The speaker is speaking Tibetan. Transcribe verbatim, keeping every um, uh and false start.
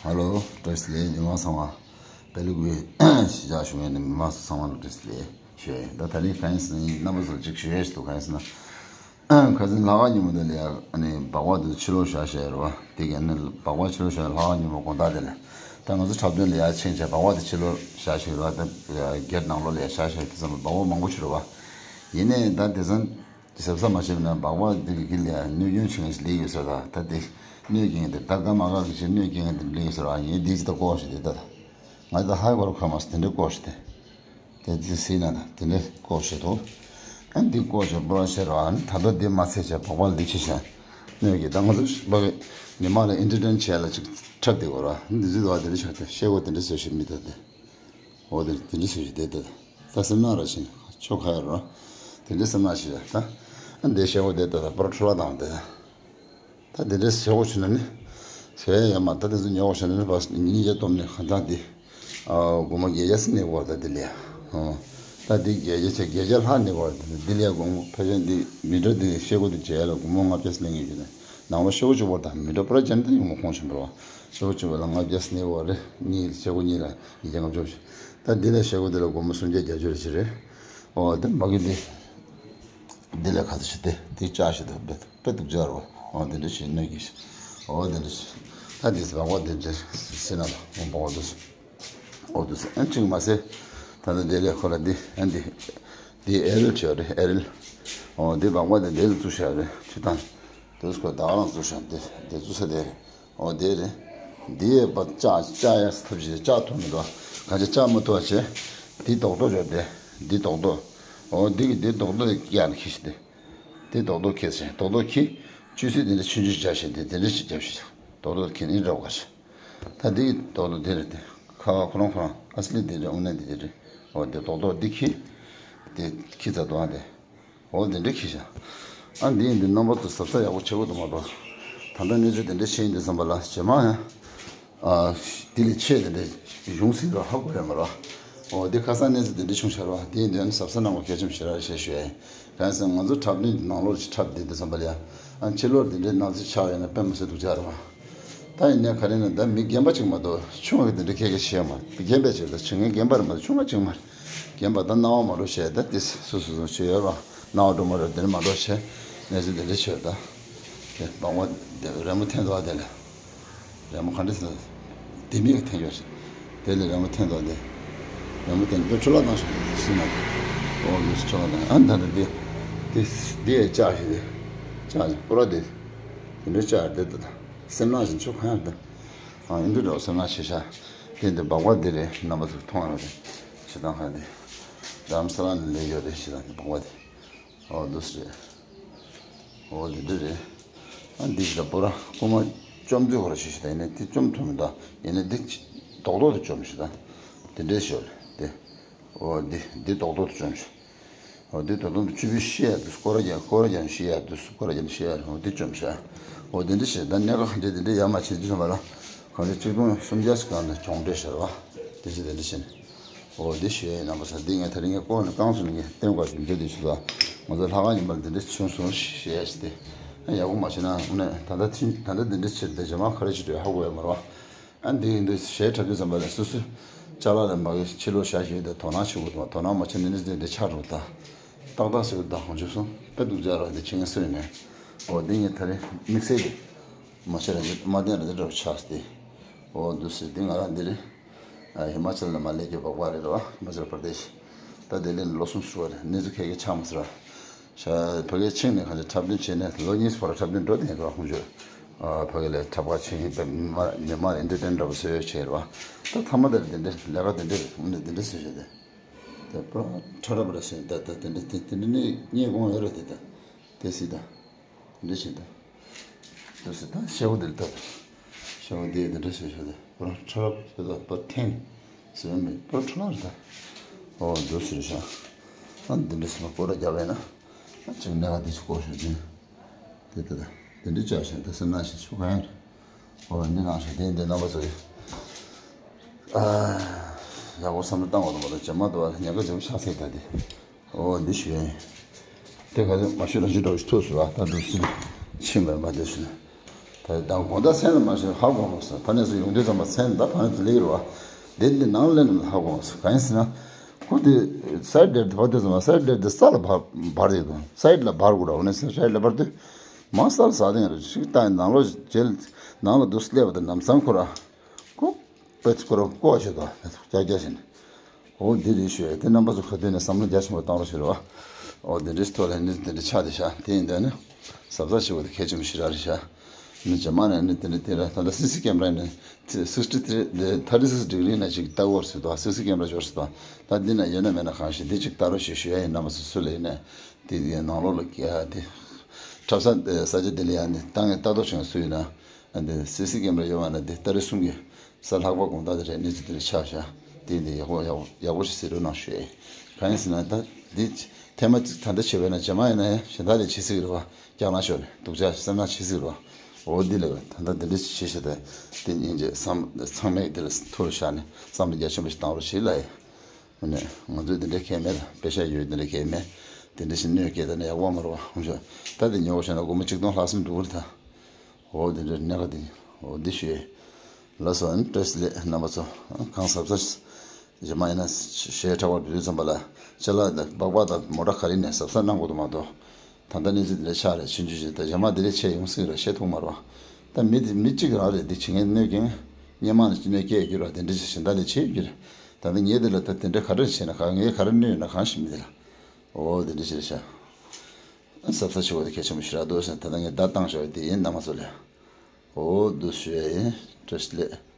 ཧ་ལོ། བཀྲ་ཤིས་བདེ་ལེགས། མི་མང་ཚང་མ། དཔལ་ལུགས་པའི་གཞིས་ཆགས་བཞུགས་མཁན་ནི་མི་མང་ཚང་མ་ལ་བཀྲ་ཤིས་བདེ་ལེགས་ཞུ་ཡ་ཡིན། ད་ད་རིང་གང་ཡིན་ཟེར་ན། ཡིན་རྣམ་པ་ཚོ་གཅིག་ཞུ་ཡ་ཞིག་འདུག་གང་ཡིན་ཟེར་ན། ཁ་སང་ལྷག་དཀར་ཉིན་མོ་དེ་ལ་ཡ་ཨ་ནི་སྦག་སྦག་དེ་ཕྱི་ལོགས་བཞག་བཞག་ཡོད་རེད་བ། དེ་ག་ནི་སྦག་སྦག་ཕྱི་ལོགས་བཞག། ལྷག་དཀར་ཉིན་མོ་དགོང་དག་དེ་ལ། ད་ང་ཚོ་འཁྲབ་སྟོན་ལ་ཡ་ཕྱིན་བྱས་སྦག་སྦག་དེ་ཕྱི་ལོགས་བཞག་བཞག་ཡོད་རེད་བ། ད་གེ་ཊི་ནང་ལོགས་ལ་ཡ་བཞག་བཞག་ཡོད་དུས་ཙམ་པ་སྦག་སྦག་མང་པོ་ཞིག་རེད་བ། ཡིན་ནའི་ད་དེང་སང་གཟབ་གཟབ་མ་བྱས་པ་ན་སྦག་སྦག་དེ་གི་ལ་ཡ་གནོད་སྐྱོན་བྱེད་མཁན་ཞིག་སླེབས་ཡོད་ས་རེད། ད་དེ་གནོད་སྐྱེལ་མཁན་དེ། ད་དཀར་མ་དཀར་གི་ཕྱིར་གནོད་སྐྱེལ་མཁན་དེ་སླེབས་ཡོད་ས་རེད་བ། ཡིན་དེ་ཅི་ད་ལྐོག་ཞིག་དེ་ད་ད། ང་ད་ཧ་གོ་ར་ཁ་མ་སོང་། དེ་འདྲའི་ལྐོག་ཞིག་དེ། དེ་དེ་སྲིད་ན་ད་དེ་འདྲའི་ལྐོག་ཞིག་འདུག་ཨ་འདི་ལྐོག་ཞིག་པོ་ར་ཤེས་ར། ཨ་ནི་ད་ལྟ་དེ་མ་ཚད་བྱས་སྦག་སྦག་འདི་ཕྱི་བཞག་གནོད་ཀྱི། ད་ང་ཚོ་སྦག་གི་མི་མང་ལ་ཨེན་ཊར་ཊེན་བྱས་ལ་ཅིག་འཁྲབ་བསྡད་དགོས་ར། འདི་ཚོ་ད་དེ་འདྲ་ཆགས་ཏེ་ཤེལ་སྒོ་དེ་འདྲ་བཟོས་ཤིག་མི་ད་དེ། འོ་དེ་དེ་འདྲ་བཟོས་ཤིག་དེ་དེ། ད་སེམས་ནང་ར་ཕྱིན་ཆོ་ག་ཡོད་ར། དེ་འདྲ་སེམས་ནང་ཕྱིན་ད། ཨ་འདི་ཤེལ་སྒོ་དེ་ད་ད་པོ་ར་འཕྲོ་བརླག་བཏང་དེ། ད་དེ་འདྲའི་བཟོ་དགོས་བྱུང་ན་ནི། བཟོ་ཡ་ཡོད་མ། ད་དེ་ཚོ་ཉོ་དགོས་བྱུང་ན་ནི་བ་སྙིང་རྗེ་སྟོབས་ནི་གང་ལྟར་དེ། ཨ་སྒོར་མོ་བརྒྱད་བརྒྱ་ཙམ་གནས་དགོས་རེད། ད་དེ་ལས། ཨོ། ད་དེ་བརྒྱད་བརྒྱ་ཆ་བརྒྱད་བརྒྱ་ལྷག་གནས་དགོས་རེད། དེ་ལས་སྒོར་མོ་ཕལ་ཆེར་འདི་མི་འདྲ་དེ་ཤེལ་སྒོ་དེ་བྱས་ལ་སྒོར་མོ་ལྔ་བརྒྱ་ཙམ་གནས་ངེས་ཀྱི་རེད། ནང་ལོགས་ཤེལ་སྒོ་གཅིག་པོ་དང་མི་འདྲ་པོ་ར་ཅན་དེ་ཡོང་མ་ཁོང་ཆེན་པོ་རེད་བ། ཤེལ་སྒོ་གཅིག་པོ་ལ་ལྔ་བརྒྱ་ཙམ་གནས་དགོས་རེད། གཉིས་ཤེལ་སྒོ་གཉིས་ལ་ཉིས་བརྒྱ་ལྔ་བཅུ་ཞིག་ད་དེ་ལས་ཤེལ་སྒོ་དེ་ལ་སྒོར་མོ་སུམ་བརྒྱ་བརྒྱད་ཅུ་རེད། ཨོ་དེ་མ་གི་དེ། འདི་ལས་ཁ་ཚ་ཞིག་སྟེ་དེ་ལྕགས་ཞིག་ཏུ་དཔེ་དཔེ་སྡུག་ཅག་རོ། འོ་འདི་འདྲ་ཞིག་གནོད་ཀྱི་ཞིག་འོ་འདི་འདྲ་ཞིག་ད་འདི་སྦག་སྦག་འདི་འདྲ་ཟེར་ན་ལ་འོ་སྦག་སྦག་འདུག་འོ་འདུག་ཨ་གཅིག་མ་ཟད། ད་ལྟ་འདི་ལས་ཁོ་ལ་འདི་ཨ་འདི་འདི་ཨེ་རིལ་བྱས་རེད། ཨེ་རིལ། འོ་འདི་སྦག་སྦག་འདི་འདི་ལ་བཙུགས་བཞག་རེད། ཁྱེད་དང་། འདི་ཁོ་ད་ག་རང་བཙུགས་བཞག་འདི་འདི་བཙུགས་ས་དེ་རེད། འོ་དེ་རེད། འདི་ཡས་པ་ལྕགས་ལྕགས་ཡས་ཐབས་ཤེས་ལྕགས་ཐུག་མི་འདུག་གང་ཅི་ལྕགས་མ་ཐུག་པ་བྱས། འདི་རྡོག་རྡོག་བྱས་ཏེ། འདི་རྡོག་རྡོག་འོ་འདི་གི་འདི་རྡོག་རྡོག་དེ་ཡར་ནས་ཁྱེར་ཤིག་དེ། འདི་རྡོག་རྡོག་ཁྱེར་ཤིག་རྡོག་རྡོག་ཁྱེར། ཆུ་ཚོད་འདི་འདྲ་ཆུང་ཆུང་བྱས་ཤིག་འདི་འདི་འདྲ་ཞིག་རྒྱབ་ཤིག་རྡོག་རྡོག་ཁྱེར་ནས་རོགས་ག་ཤིག་ད་འདི་གི་རྡོག་རྡོག་དེ་རེད་དེ། ཁ་ཁ་ཁོ་རང་ཁོ་རང་ཨ་སི་ལི་དེ་རེད། དངོས་གནས་འདི་དེ་རེད། འོ་འདི་རྡོག་རྡོག་འདི་ཁྱེར། དེ་ཁྱེར་ཚར་འདུག་ཨ་དེ། འོ་འདི་འདྲ་ཁྱེར་ཤག་ཨ་འདི་འདི་རྣམ་པ་ཚོ་གཟབ་གཟབ་ཡག་པོ་བྱེད་དགོས་འདུག་མ་གཏོགས། ད་ལྟ་གནས་ཚུལ་འདི་འདྲ་བྱས་ཡིན་དུས་ཙམ་པ་ལ་རྗེས་མ་ཡང་། ཨ་འདི་ལས་ཆེ་འདི་འདྲ་ཡོང་སྲིད་ར་ཧ་གོ་ཡ་མ་རེད། འོ་འདི་ཁ་སང་གནས་ཚུལ་འདི་འདྲ་བྱུང་ཤག་ར་བ། དེ་ཡིན་དུས་ཨ་ནི་གཟབ་གཟབ་གནང་དགོས་གལ་ཆེན་པོ་ཞིག་རེད་ཞེས་ཞུ་ཡ་ཡིན། གང་ཡིན་ཟེར་ན་ང་ཚོ་འཁྲབ་སྟོན་གྱི་ནང་ལོགས་ལ་ཅིག་འཁྲབ་བསྡད་དུས་ཙམ་པ་ལ་ཡང་། ཨ་ཕྱི་ལོགས་འདི་འདྲའི་གནམ་གཤིས་ཆགས་ཡོད་ན་དཔེ་མི་སྲིད་སྡུག་ཅག་རེད་བ། ད་ཡིན་ནའི་ག་རེ་ན་ད་མི་རྒན་པ་ཅིག་མ་གཏོགས་ཆུང་བ་གི་དེ་འདྲ་ཁྱད་ཁྱད་བྱེད་ཡོད་མ་རེད། རྒན་པའི་ཕྱིར་ད་བྱེད་མཁན་རྒན་པ་རེད་མ་གཏོགས་ཆུང་བ་ཅིག་མ་རེད། རྒན་པ་ད་སྣང་བ་མ་འགྲོ་བྱས་ད་དེ་སུ་སུ་སུ་བྱེད་ཡོད་ར། སྣང་བ་འགྲོ་མ་འགྲོ་དེ་འདྲ་མ་འགྲོ་བྱས་གནས་ཚུལ་འདི་འདྲ་བྱས་ད། དེ་སྦག་སྦག་དེ་རི་མོ་འཐེན་འདུག་དེ་ལ། རི་མོ་ག་འདྲ་ཟེར་ན། ལྡེ་མིག་གིས་འཐེན་ཡོད་ཞིག་དེ་ལ་རི་མོ་འཐེན་འདུག་དེ། རི་མོ་འཐེན་དཔེ་འཕྲོ་བརླག་བཏང་ཞིག་སྲིད་ན། འོ་འདི་འཕྲོ་བརླག་བཏང་ཨ་ད་ད་དེ། དེ་དེ་ཡས་ལྕགས་ཞིག་དེ། ལྕགས་ཞིག་པོ་ར་དེ། དེ་འདྲའི་ལྕགས་དེ་ད་ད། སེམས་ནང་བཞིན་ཆོ་ག་ཡང་ད། ཨ་ཨིན་དུ་འདྲ་བ་སེམས་ནང་ཆེ་ཤ། དེ་འདི་སྦག་སྦག་འདི་རེད། རྣམ་པ་ཚོ་མཐོང་ཡོད་རེད། ཞེ་སྡང་ཁ་འདི། རྡ་རམ་ས་ལ་ནས་སླེབས་ཡོད་རེད། ཞེ་སྡང་འདི་སྦག་སྦག་འདི། ཨོ་འདུག་སེ་རེད། ཨོ་འདི་འདྲ་རེད། ཨ་འདི་ཞེ་སྡང་པོ་ར་རྐུ་མ་བཅོམ་དུས་ཁོ་ར་ཞེ་ཞེ་སྡང་ཡིན་ནའི་འདི་བཅོམ་ཐུབ་མི་འདུག་ཡིན་ནའི་འདི་རྡོག་རྡོག་ཏུ་བཅོམ་ཞེ་སྡང་། འདི་འདྲའི་ཞོར་རེད་དེ། ཨོ་འདི་འདི་རྡོག་རྡོག་ཏུ་བཅོམ་ཞེ། འོ་འདི་ད་དུང་ཆུ་བུར་ཤི་ཡ་འདུག་སྐོར་ར་རྒྱག་སྐོར་ར་རྒྱག་ཤི་ཡ་འདུག་སྐོར་ར་རྒྱག་ཤི་ཡ་འོ་འདི་བཅོམ་ཤ། འོ་འདི་འདྲ་ཞིག་ད་གནད་འགག་ག་འདྲ་འདི་འདྲ་ཡ་མ་བྱེད་དུས་ཙམ་པ་ལ། གང་ཅི་གཅིག་སྟོང་སུམ་བརྒྱ་ཞིག་གང་ལ་གྱོང་འདྲ་ཤར་བ། འདི་ཞིག་འདི་འདྲ་བྱས་ནས། འོ་འདི་ཞུ་ཡ་ཡིན་རྣམ་པ་ཚོ། འདི་ངས་དེ་རིང་ངས་ལྐོག་ནས་བཀང་སོང་ནས་ངས་བསྟན་དགོས་འདི་འདྲ་འདི་ཞིག་ལ། ང་ཚོ་ལྷག་དཀར་ཉི་མ་ལ་འདི་འདྲ་བྱུང་སོང་ཞེས་ཞུས་ཏེ། ཡག་པོ་མ་བྱས་ན་དངོས་གནས་ད་ལྟ་ཐིན་ད་ལྟ་འདི་འདྲ་བྱས་ཏེ་རྗེས་མ་ག་རེ་བྱེད་འགྲོ་ཧ་གོ་ཡ་མ་རེད་བ། ཨ་འདི་ཡིན་དུས་གཞས་འཁྲབ་དུས་ཙམ་པ་ལ་སོ་སོའི་ཅ་ལག་ལ་མ་གི་ཕྱི་ལོགས་བཞག་ཞིག་ཡོད་དེ་དོ་སྣང་བྱེད་དགོས་འདུག་དོ་སྣང་མ་བྱས་ནས་ནི་འདི་འདི་ཆགས་འགྲོ་ད། ཏག་ཏག་ཟེར་གི་ད་ཧོན་ཆུ་སོང་དཔེ་སྡུག་ཅག་ར་འདི་ཁྱི་ངན་སོས་ནས། འོ་འདི་ངས་ད་རེས་དམིགས་བསལ་གྱི་མ་བྱས་ར་འདི་མ་བསྟན་ར་འདི་འདྲ་བ་ཆགས་ཏེ། འོ་འདུག་ཟེར་འདི་ང་རང་འདི་རེད། ཨ་ཧི་མ་ཅལ་ལ་མ་སླེབས་ཀྱི་བག་བག་རེད་ར་བ། ཧི་མ་ཅལ་པར་དེཤ། ད་དེ་ལས་ལོ་གསུམ་ཟུར་བ་རེད། གནས་ཚུལ་ཁ་ཤས་ཆགས་མ་སོང་ར། ཤ་བོད་སྐད་ཕྱིན་ནས་གང་ཅི་འཁྲབ་སྟོན་བྱས་ནས་ལོ་གཉིས་སུ་བར་འཁྲབ་སྟོན་འགྲོ་དེ་ཡིན་ར་ཁོང་ཚོས། ཨ་བོད་སྐད་ལ་འཁྲབ་ཁ་ཕྱིན་ཡིན་པས་མི་མང་མི་མང་ལ་ཨེན་ཊར་ཊེན་འདྲ་པོ་བཟོས་ཡོད་བྱས་ར་བ། ད་ཐ་མ་དེར་དེ་འདྲ་ལས་ཀ་དེ་འདྲ་རེད། དངོས་གནས་དེ་འདྲ་བཟོས་བྱས་ཏེ། དེ་པུ་ར་ཁྲ་ར་པ་ར་ཟེར་ད་ད་དེ་འདྲ་དེ་དེ་འདྲ་ནི་རྙེད་དགོངས་ཡོད་རེད་དེ་ད། དེ་སྲིད་ད། འདི་བྱེད་ད། འདི་སྲིད་ད་ཤེའུ་འདིར་ད། ཤེའུ་འདི་འདི་འདྲ་བྱེད་ཤོག་དེ་པུ་ར་ཁྲ་ར་པ་ད་པ་ཐེན། ཟེར་མི་པུ་ར་ཁྲ་ར་རེད་ད། ཨོ་འདི་སྲིད་ཤ། ཨ་འདི་འདྲ་སྲིད་མ་པུ་ར་རྒྱབ་ཡིན་ན། ཨ་ཅིག་ནས་ཀ་འདི་ཞིག་བཀོག་ཤོག་འདི། དེ་ལྟ་དེ་འདྲའི་བྱ་ཞིང་དེ་སེམས་ནང་ཞིག་ཆུ་གང་ཡང་རེད། འོ་འདི་ནང་བཞིན་དེ་འདི་རྣམ་པ་ཚོ་ཡིས། ཨ། ཡག་པོ་བསམ་བློ་བཏང་བ་དང་མ་གཏོགས་རྗེས་མ་དུ་བ་ལ་ཉེན་ཁ་ཆེན་པོ་ཆགས་སྲིད་ད་དེ། འོ་འདི་ཞུ་ཡིན། དེ་ག་ཚོད་མ་ཞུ་རང་ཞུ་འགྲོ་ཞིག་ཐུག་སོང་ལ་ད་འདུག་སྲིད། ཕྱིན་པར་མ་དེ་སོང་། ད་དང་དགོང་དག་མཚན་ལ་མ་ཤེས་ཧ་གོ་མ་སོང་། ཕ་ནས་སུ་ཡོང་དུས་ཙམ་པ་མཚན་ད་ཕ་ནས་སུ་ལེགས་རུ་བ། དེ་འདི་ནང་ལ་ལེན་ནམ་ཧ་གོ་མ་སོང་། གང་ཡིན་ཟེར་ན། ཁོ་དེ་སའི་ཌི་ཌེ་ཊི་དེ་བར་དུ་ཙམ་པ་སའི་ཌི་ཌེ་ཊི་དེ་ས་ལ་བ་འབར་དེ་དང་སའི་ཌི་ལ་འབར་དགོས་ར། འོ་ནས་སའི་ཌི་ལ་འབར་དུས་མ་ས་ལ་ཟ་དེ་ཡང་རུ་ཞིག་ད་ནང་ལོགས་ཇེལ་ནང་ལ་འདུག་སླེབས་པ་དང་ལམ་སང་ཁོ་ར། ཁོ་པད་ཁོ་རང་བཀོག་བྱེད་དོ། རྒྱག་རྒྱག་བྱས་ནས། འོ་འདི་རེད་ཞུ་ཡ་དེ་རྣམ་པ་ཚོ་ག་དུས་ནས་བསམ་བློ་རྒྱ་ཆེན་པོ་བཏང་རོགས་ཞུ་རོགས། འོ་འདི་འདྲའི་ཐོག་ལ་ནི་འདི་འདྲའི་ཆགས་བསྡད་ཤག་དེ་ཡིན་དུས་ནི་གཟབ་གཟབ་བྱེད་དགོས་དེ་གལ་ཆེན་པོ་ཞིག་རེད་ཤག་ནི་རྗེས་མ་ནས་ནི་འདི་འདྲ་དེ་ལ་ད་ལྟ་སི་སི་ཀེམ་ར་ནི་སིག་སི་ཊི་ཐི་རི་ཐར་ཊི་སིག་ཌི་གྷི་རི་ནས་ཅིག་ལྟ་དགོས་ཟེར་དོ། སི་སི་ཀེམ་ར་འབྱོར་ཟེར་དོ། ད་འདི་ན་ཡོད་ན་མེད་ན་གང་ཤེས། འདི་ཅིག་ལྟ་རོགས་ཞེས་ཞུ་ཡ་ཡིན། རྣམ་པ་ཚོ་སུ་ལ་ཡིན་ནས་དེ་དེ་ནང་ལོགས་ལ་ཡ་དེ་འཁྲབ་ས་ས་ཆ་དེ་ལ་ཡ་ནི་ལྟ་ངན་ལྟ་རྟོག་བྱེད་མཁན་སུ་ཡིན་ན། ཨ་འདི་སི་སི་ཀེམ་ར་ཡོད་པ་ན་འདི་ཏ་རིག་གསུམ་གྱི་གཟའ་ལྷག་པ་དགོང་དག་དེ་རེད། གནས་ཚུལ་དེ་རེད་ཆགས་ཤག་དེ་འདི་ཡག་པོ་ཡག་པོ་ཡག་པོ་ཞིག་གཟིགས་རོགས་གནང་ཞུ་ཡས། གང་ཡིན་ཟེར་ན་ད་འདི་ཐེངས་མ་གཅིག་ད་ལྟ་བྱས་པས་ན་རྗེས་མ་ཡིན་ན་ཡང་གཞན་དག་ལས་བྱེད་སྲིད་ཀྱི་རེད་བ། སྐྱག་ལང་ཤོར་ནས་སྡུག་ཅག་སེམས་ནང་བྱེད་སྲིད་ཀྱི་རེད་བ། འོ་འདི་ལས་ད་ལྟ་འདི་འདྲ་ཞིག་བྱེད་ཤག་དེ་འདི་ཉིན་རྗེས་བསམ་ཚང་མས་འདི་ལ་ཐུགས་ལ་བཞག་ནས་བསམ་བློ་རྒྱ་ཆེན་པོ་ཞིག་བཏང་རོགས་ཞེས་ལབ་ཡས། ཨ་ནི་ང་ཚོས་འདི་འདྲ་གལ་མེད་ལ་པེ་ཤ་ཡོད་འདི་འདྲ་གལ་མེད། དེ་འདྲ་ཞིག་གནོད་སྐྱེལ་ད་ནི་ཡག་པོ་མ་རེད་བ། ཧུམ་ཤོ། ད་དེ་ཉོ་བ་བྱས་ན་སྒོར་མོ་གཅིག་སྟོང་ལྷག་ཙམ་འགྲོ་གི་རེད་ད། འོ་དེ་འདྲ་གནད་འགག་དེ། འོ་འདི་ཞུ་ཡས། ལགས་སོ། ཨ་ནི་བཀྲ་ཤིས་བདེ་ལེགས། རྣམ་པ་ཚོ་གང་གཟབ་གཟབ། རྗེས་མ་ཡིན་ན་གཞས་འཁྲབ་པར་འགྲོ་དུས་ཙམ་པ་ལ་ཅ་ལག་དང་སྦག་སྦག་དང་མོ་ཊ་ག་རེ་ནས་གཟབ་གཟབ་གནང་དགོས་འདུག་མ་གཏོགས། ད་ལྟ་གནས་ཚུལ་འདི་འདྲ་ཆགས་རེད། ཆུང་ཆུང་ཞིག་ད་རྗེས་མ་འདི་འདྲ་བྱས་ཡོང་སྲིད་རེད། བཤད་ཐུབ་མ་རེད་བ། ད་མི་དེ་མི་གཅིག་རང་རེད། འདི་བྱེད་མཁན་གནོད་མཁན། སྔོན་མ་ནས་གནོད་སྐྱེལ་རྒྱུ་ར་དེ་འདྲ་ཞིག་གཞན་དག་ལས་བྱེད་རྒྱུ་རེད། ད་ལྟ་ངས་འདི་ལ་ད་དེ་འདྲ་ག་རེ་བྱས་ན་གང་ངས་ག་རེ་གནོད་ཡོད་ན་གང་ཤེས་མི་འདི་ལ། འོ་དེ་འདྲ་ཞིག་རེད་ཤག་གཟབ་གཟབ་བྱེད་དགོས་དེ་གལ་ཆེན་པོ་ཞིག་རེད་འདུག་ཟེར། ད་ལྟ་ངས་བརྡ་བཏང་ཞོར་དེ་ཡིན། རྣམ་པ་ཚོ་ལ། འོ་འདུག་ཞུ་ཡ་ཡིན། བཀྲ་ཤིས་བདེ་ལེགས།